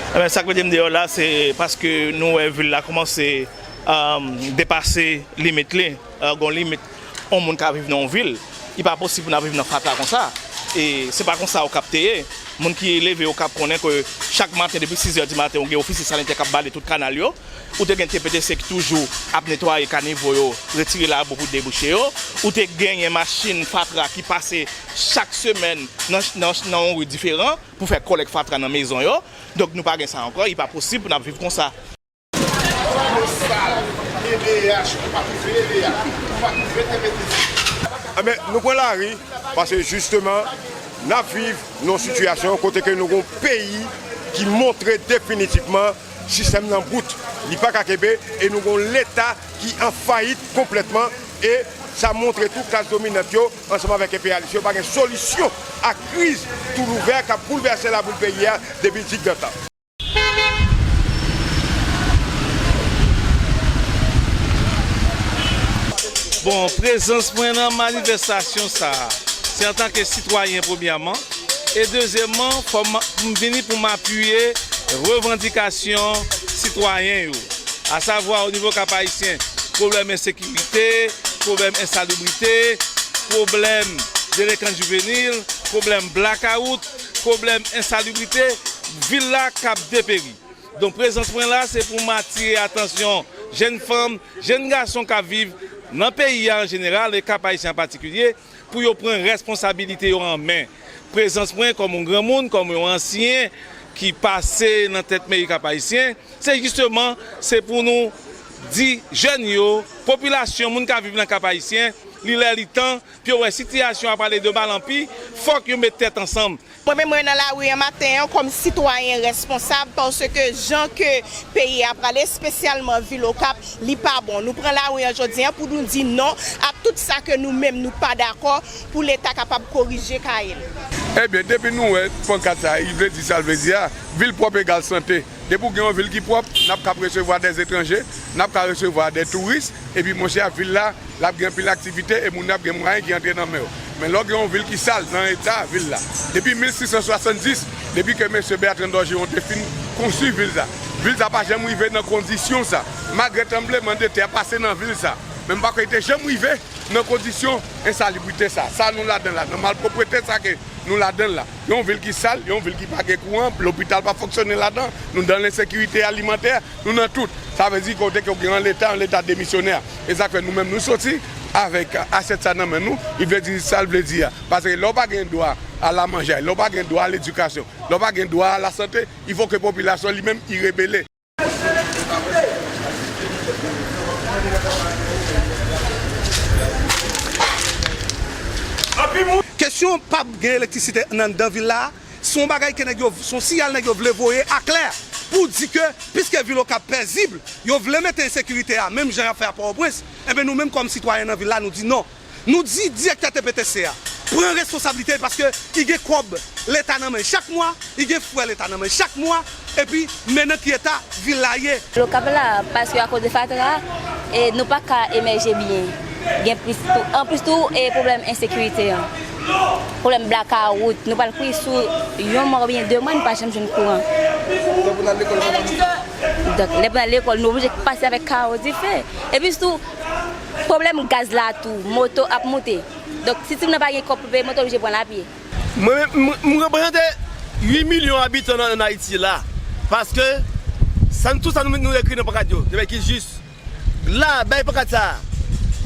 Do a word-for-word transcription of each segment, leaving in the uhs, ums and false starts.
Ebyen, sa k mete m deyò la, se paske nou wè vil la kòmanse, um, depase limit li. Uh, gon limit yon moun ka viv nan yon vil. Li pa posib pou n ap viv nan fatra konsa. E se pa konsa Okap te ye. Moun ki leve Okap konnen ke chak maten depi sis è di maten, ou gen ofisye salinitè k ap bale tout kanal yo. Ou te gen T P T C ki toujou ap netwaye kanivo yo, retire labou pou debouche yo. Ou te genyen machin fatra ki pase chak semèn nan, nan, nan yon ri diferan pou fè kolèk fatra nan mezon yo. Donk, nou pa gen sa ankò, li pa posib pou n ap viv konsa. Ebyen, nou pran lari paske jisteman, n ap viv nan yon sitiyasyon kote ke nou gon peyi ki montre definitivman sistèm nan bout. Li pa ka kenbe e nou gon Leta ki an fayit konplètman e sa montre tou klas dominant yo ansanm avèk enpeyalis yo pa gen solisyon a kriz tou louvè k ap boulvèse laboul peyi a depi digdantan. Bon, prezans mwen nan manifestasyon sa a, se antanke sitwayen premyèman, e dezyèmman, fò m, m vini pou m apiye revandikasyon sitwayen yo, asavwa o nivo Kap Ayisyen, pwoblèm ensekirite, pwoblèm ensalibrite, pwoblèm delenkans jivenil, pwoblèm blakawout, pwoblèm ensalibrite, vil la k ap deperi. Donk, prezans mwen la, se pou m atire atansyon jèn fanm, jèn gason k ap viv nan peyi a an jeneral e Kap Ayisyen an patikilye, pou yo pran responsabilite yo an men. Prezans mwen kòm yon granmoun, kòm yon ansyen ki pase nan tèt meri Kap Ayisyen, se jisteman, se pou nou di jèn yo, popilasyon, moun k ap viv nan Kap Ayisyen, li lè li tan pou yo wè sitiyasyon a prale de mal an pi, fòk yo met tèt ansanm. Mwen menm, mwen nan lari an maten an kòm sitwayen responsab, paske jan ke peyi a prale, espesyalman vil Okap, li pa bon. Nou pran lari an jodi an pou nou di non a tout sa ke nou menm nou pa dakò pou Leta kapab korije kay li. Ebyen, depi nou wè pankat sa, li vle di sa l vle di a, vil pwòp egal sante. Depi w gen yon vil ki pwòp, n ap kab resevwa dè etranje, n ap ka resevwa dè touris, epi monchè, vil la, l ap gen anpil aktivite e moun yo ap gen mwayen ki antre nan men yo. Men lè w gen yon vil ki sal nan eta vil la, depi mil sis san swasanndis, depi ke mesye Bertrand Dorgeron te fin konstwi vil sa, vil sa pa janm rive nan kondisyon sa. Malgre tranblemanntè a pase nan vil sa, men m pa kwè li te janm rive nan kondisyon ensalibrite sa. Sa nou ladan la, nan malpwoprete sa ke nou ladan la. Yon vil ki sal, yon vil ki pa gen kouran, lopital pa fonksyone ladan, nou nan lensekirite alimantè, nou nan tout. Sa vle di kote ke w gen yon leta, yon leta demisyonè. E sa k fè nou menm nou soti avèk asyèt sa nan men nou, li vle di sa l vle di a. Paske lè w pa gen dwa a la manjay, lè w pa gen dwa a ledikasyon, lè w pa gen dwa a la sante, il faut que popilasyon li menm li rebele. Kesyon p ap gen elektrisite anndan vil la, se yon bagay ke nèg yo, se yon siyal nèg yo vle voye aklè pou di ke, piske vil Okap pezib, yo vle mete ensekirite a, menm jan y ap fè a Pòtoprens, enben nou menm kòm sitwayen nan vil la, nou di non. Nou di direktè T P T C a pran responsablite l paske li gen kòb Leta nan men l chak mwa, li gen frè Leta nan men l chak mwa, epi men nan ki eta vil la ye. Lokap la, paske akoz de fatra, e nou pa ka emèje byen. Gen plis tou, anplis tou, e pwoblèm ensekirite an. Pwoblèm blakawout, nou pral kwi sou yon mwa oubyen de mwa, nou pa janm jwenn kouran. Donk, lè pou n al lekòl, nou oblije pase avèk kawo dife. Epi tou, pwoblèm gaz la tou, moto ap moute. Donk, si timoun nan pa gen kòb pou peye moto, oblije pran lapye. Mwen menm, m, m reprezante uit milyon abitan nan, ann Ayiti la. Paske, sa n, tout sa nou, nou ekri nan pankat yo, se bagay ki jis. La, bay pankat sa a.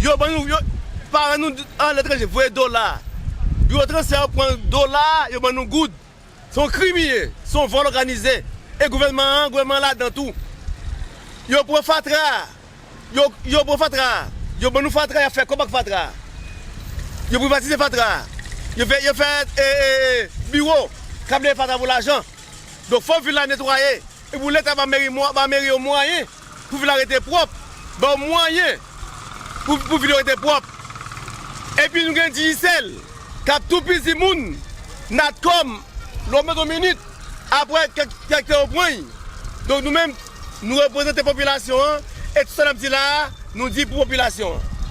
Yo ban nou, yo, paran nou, aletranje, voye dola. Biwo transfè yo pran dola, yo ban nou goud. Se yon krim li ye, se yon vòl òganize. E gouvènman an, gouvènman an ladan tou. Yo pran fatra a. Yo, yo pran fatra a. Yo ban nou fatra a, y ap fè kòb ak fatra a. Yo privatize fatra a. Yo fè, yo fè, e, e, e, biwo k ap leve fatra pou lajan. Donk, fò vil la netwaye. E pou Leta ba meri mwa-, ba meri yo mwayen pou vil la rete pwòp, ba yo mwayen pou, pou vil yo rete pwòp. Epi nou gen Digicel k ap toupizi moun, Natcom, Lòm Dominik, apre kèk, kèk te yo pran l. Donk nou menm, nou reprezante popilasyon an, e tout sa n ap di la a, nou di pou popilasyon an.